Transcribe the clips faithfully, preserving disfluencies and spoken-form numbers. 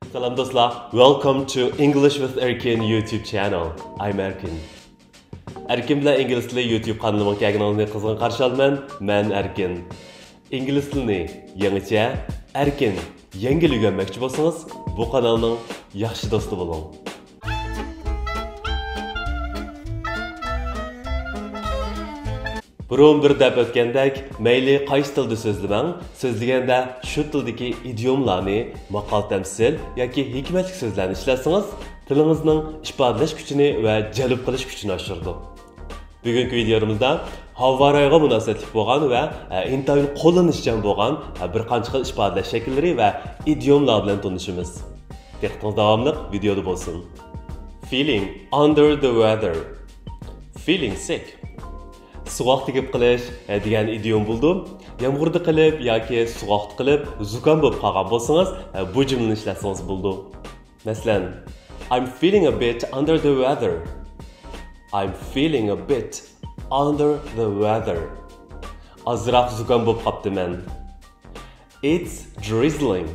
سالام دوستلار، Welcome to English with Erkin YouTube channel. I'm Erkin. ئەركىن بىلەن ئىنگلىز تىلى يۇتيۇب قانىلىمغا كەلگىنىڭىزنى قىزغىن قارشى ئالىمەن. مەن ئەركىن. ئىنگلىز تىلىنى يېڭىچە، ئەركىن، يەڭگىل ئۆگەنمەكچى بولسىڭىز، بۇ قانالنىڭ ياخشى دوستى بولۇڭ. بۇرۇن بىر دەپ ئۆتكەندەك، مەيلى قايسى تىلدا سۆزلىمەڭ، سۆزلىگەندە شۇ تىلدىكى ئىدىيوملارنى، ماقال تەمسىل ياكى ھېكمەتلىك سۆزلەرنى ئىشلەتسىڭىز، تىلىڭىزنىڭ ئىپادىلەش كۈچىنى ۋە جەلپ قىلىش كۈچىنى ئاشۇرىدۇ. بۈگۈنكى ۋىدىيولىرىمىزدا ھاۋارايغا مۇناسىۋەتلىك بولغان ۋە، ئە، ئىنتايىن قوللىنىشچان بولغان، ئە، بىر قانچە خىل ئىپادىلەش شەكىللىرى ۋە ئىدىيوملار بىلەن تونۇشىمىز. دىققىتىڭىز داۋاملىق ۋىدىيودا بولسۇن. Feeling under the weather. Feeling sick. سوغۇق تېگىپ قېلىش، ئە، دېگەن ئىدىيوم بولىدۇ. يامغۇردا قېلىپ ياكى سوغۇقتا قېلىپ زۇكام بولۇپ قالغان بولسىڭىز، ئە، بۇ جۈملىنى ئىشلەتسىڭىز بولىدۇ. مەسىلەن، I'm feeling a bit under the weather. I'm feeling a bit under the weather. ئازراق زۇكام بولۇپ قاپتىمەن. It's drizzling.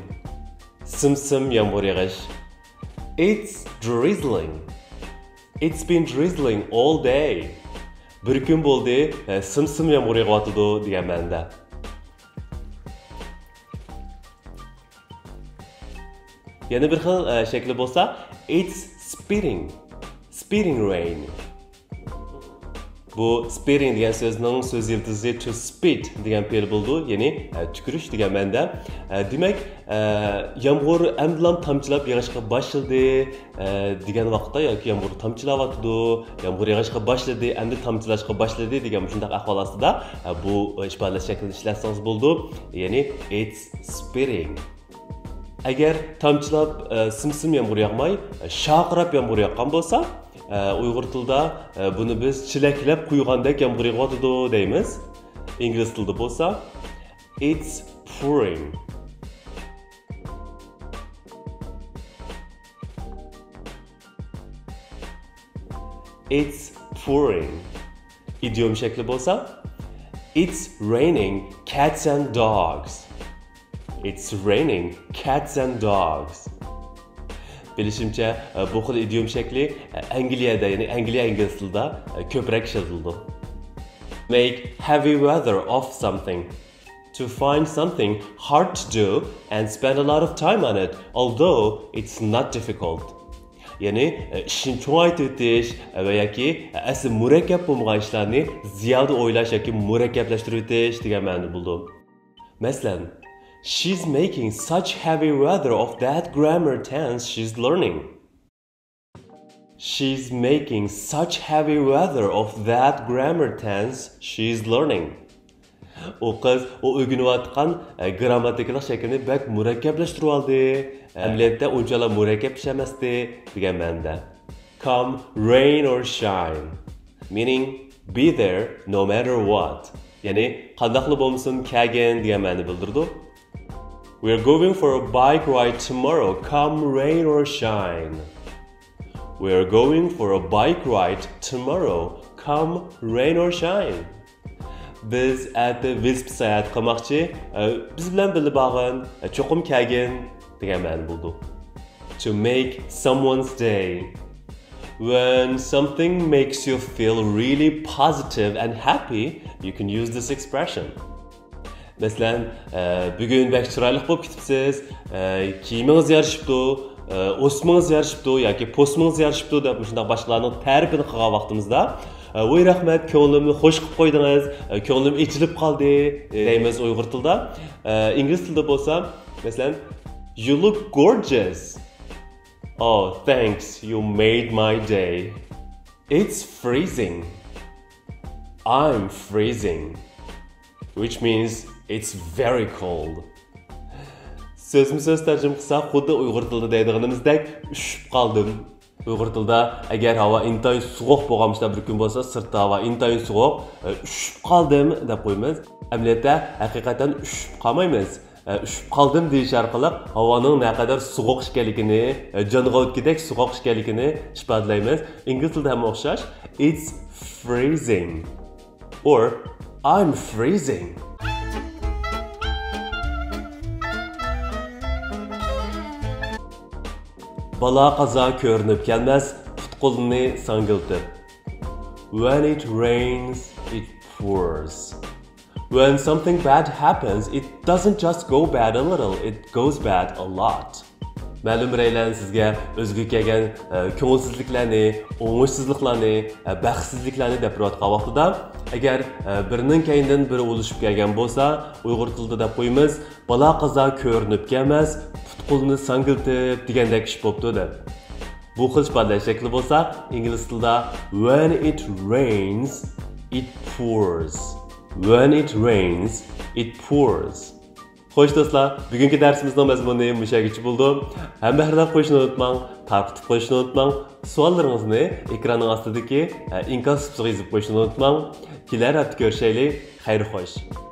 سىم-سىم يامغۇر يېغىش. It's drizzling. It's been drizzling all day. بىر كۈن بولدى، ئە، سىم-سىم يامغۇر يېغىۋاتىدۇ دېگەن مەنىدە. يەنە بىر خىل، ئە، شەكلى بولسا، It's spitting. Spitting rain. بۇ spitting دېگەن سۆزنىڭ سۆز يىلتىزى to spit دېگەن پېئىل بولىدۇ، يەنى، ئە، تۈكۈرۈش دېگەن مەنىدە. ئە، دېمەك، ئە، يامغۇر ئەمدىلا تامچىلاپ يېغىشقا باشلىدى، ئە، دېگەن ۋاقىتتا ياكى يامغۇر تامچىلاۋاتىدۇ، يامغۇر يېغىشقا باشلىدى، ئەمدى تامچىلاشقا باشلىدى دېگەن مۇشۇنداق ئەھۋال ئاستىدا، ئە، بۇ ئىپادىلەش شەكلىنى ئىشلەتسىڭىز بولىدۇ، يەنى It's spitting. ئەگەر تامچىلاپ، ئە، سىم-سىم يامغۇر ياغماي، شارقىراپ يامغۇر ياغقان بولسا، ئە، ئۇيغۇر تىلىدا، ئە، بۇنى بىز چېلەكلەپ قۇيغاندەك يامغۇر يېغىۋاتىدۇ دەيمىز. ئىنگلىز تىلىدا بولسا، It's pouring. It's pouring. ئىدىيوم شەكلى بولسا، It's raining cats and dogs. It's raining cats and dogs. بىلىشىمچە، بۇ خىل ئىدىيوم شەكلى ئەنگلىيەدە، يەنى ئەنگلىيە ئىنگلىز تىلىدا كۆپرەك ئىشلىتىلىدۇ. Make heavy weather of something. To find something hard to do and spend a lot of time on it, although it's not difficult. يەنى، ئىشنى چوڭايتىۋېتىش ۋە ياكى ئەسلى مۇرەككەپ بولمىغان ئىشلارنى زىيادە ئويلاش ياكى مۇرەككەپلەشتۈرۈۋېتىش دېگەن مەنىدە بولىدۇ. مەسىلەن، She's making such heavy weather of that grammar tense she's learning. She's making such heavy weather of that grammar tense she's learning. ئۇ قىز ئۇ ئۆگىنىۋاتقان، ئە، گىرامماتىكىلىق شەكىلنى بەك مۇرەككەپلەشتۈرۈۋالدى. ئەمەلىيەتتە ئۇنچىلا مۇرەككەپ ئىش ئەمەستى دېگەن مەنىدە. Come rain or shine. Meaning, be there no matter what. يەنى، قانداقلا بولمىسۇن، كەلگىن دېگەن مەنىنى بىلدۈرىدۇ. We're going for a bike ride tomorrow, come rain or shine. We're going for a bike ride tomorrow, come rain or shine. بىز ئەتە ۋېلىسىپىت ساياھەت قىلماقچى. ئە، بىز بىلەن بىللە بارغىن، ئە، چوقۇم كەلگىن دېگەن مەنە بولىدۇ. To make someone's day. When something makes you feel really positive and happy, you can use this expression. مەسىلەن، ئە، بۈگۈن بەك چىرايلىق بولۇپ كېتىپسىز، ئە، كىيىمىڭىز يارىشىپتۇ، ئە، ئوسمىڭىز يارىشىپتۇ ياكى پوسمىڭىز يارىشىپتۇ دەپ مۇشۇنداق باشقىلارنىڭ تەرىپىنى قىلغان ۋاقتىمىزدا، ئە، ۋاي رەھمەت، كۆڭلۈمنى خوش قىلىپ قويدىڭىز، ئە، كۆڭلۈم ئېچىلىپ قالدى، ئە، دەيمىز ئۇيغۇر تىلدا. ئە، ئىنگلىز تىلىدا بولسا، مەسىلەن، You look gorgeous. Oh, thanks, you made my day. It's freezing. I'm freezing. Which means it's very cold. سۆزمۇ سۆز تەرجىمە قىلساق، خۇددى ئۇيغۇر تىلىدا دەيدىغىنىمىزدەك، ئۈشۈپ قالدىم. ئۇيغۇر تىلىدا ئەگەر ھاۋا ئىنتايىن سوغۇق بولغان بولسا، بىر كۈن بولسا سىرتتا ھاۋا ئىنتايىن سوغۇق، ئە، ئۈشۈپ قالدىم دەپ قويىمىز. ئەمەلىيەتتە، ھەقىقەتەن ئۈشۈپ قالمايمىز. ئە، ئۈشۈپ قالدىم دېيىش ئارقىلىق ھاۋانىڭ نەقەدەر سوغۇق ئىكەنلىكىنى، ئە، جانغا ئۆتكۈدەك سوغۇق ئىكەنلىكىنى ئىپادىلەيمىز. ئىنگلىز تىلىدا ھەم ئوخشاش. It's freezing. Or, I'm freezing. بالا-قازا كۆرۈنۈپ كەلمەس، پۇت-قولنى ساڭگىلىتىپ. When it rains, it pours. When something bad happens, it doesn't just go bad a little, it goes bad a lot. مەلۇم بىرەيلەن سىزگە ئۆزىگە كەلگەن، ئە، كۆڭۈلسىزلىكلەرنى، ئوڭۇشسىزلىقلارنى، ئە، بەختسىزلىكلەرنى دەپ بېرىۋاتقان ۋاقتىدا، ئەگەر، ئە، بىرىنىڭ كەينىدىن بىرى ئۇلىشىپ كەلگەن بولسا، ئۇيغۇر تىلىدا دەپ قويىمىز، بالا-قازا كۆرۈنۈپ كەلمەس، پۇت-قولنى ساڭگىلىتىپ دېگەندەك ئىش بوپتۇ دەپ. بۇ خىل ئىپادىلەش شەكلى بولسا ئىنگلىز تىلىدا when it rains, it pours. When it rains, it pours. خوش دوستلار، بۈگۈنكى دەرسىمىزنىڭ مەزمۇنى مۇشۇ يەرگىچە بولىدۇ. ھەممە ھەرىدار قويۇشنى ئۇنتۇماڭ، تارقىتىپ قويۇشنى ئۇنتۇماڭ. سوئاللىرىڭىزنى ئېكراننىڭ ئاستىدىكى، ئە، ئىنكاس سۇپىسىغا يېزىپ قويۇشنى ئۇنتۇماڭ. كېلەر ھەپتە كۆرۈشەيلى. خەير خوش.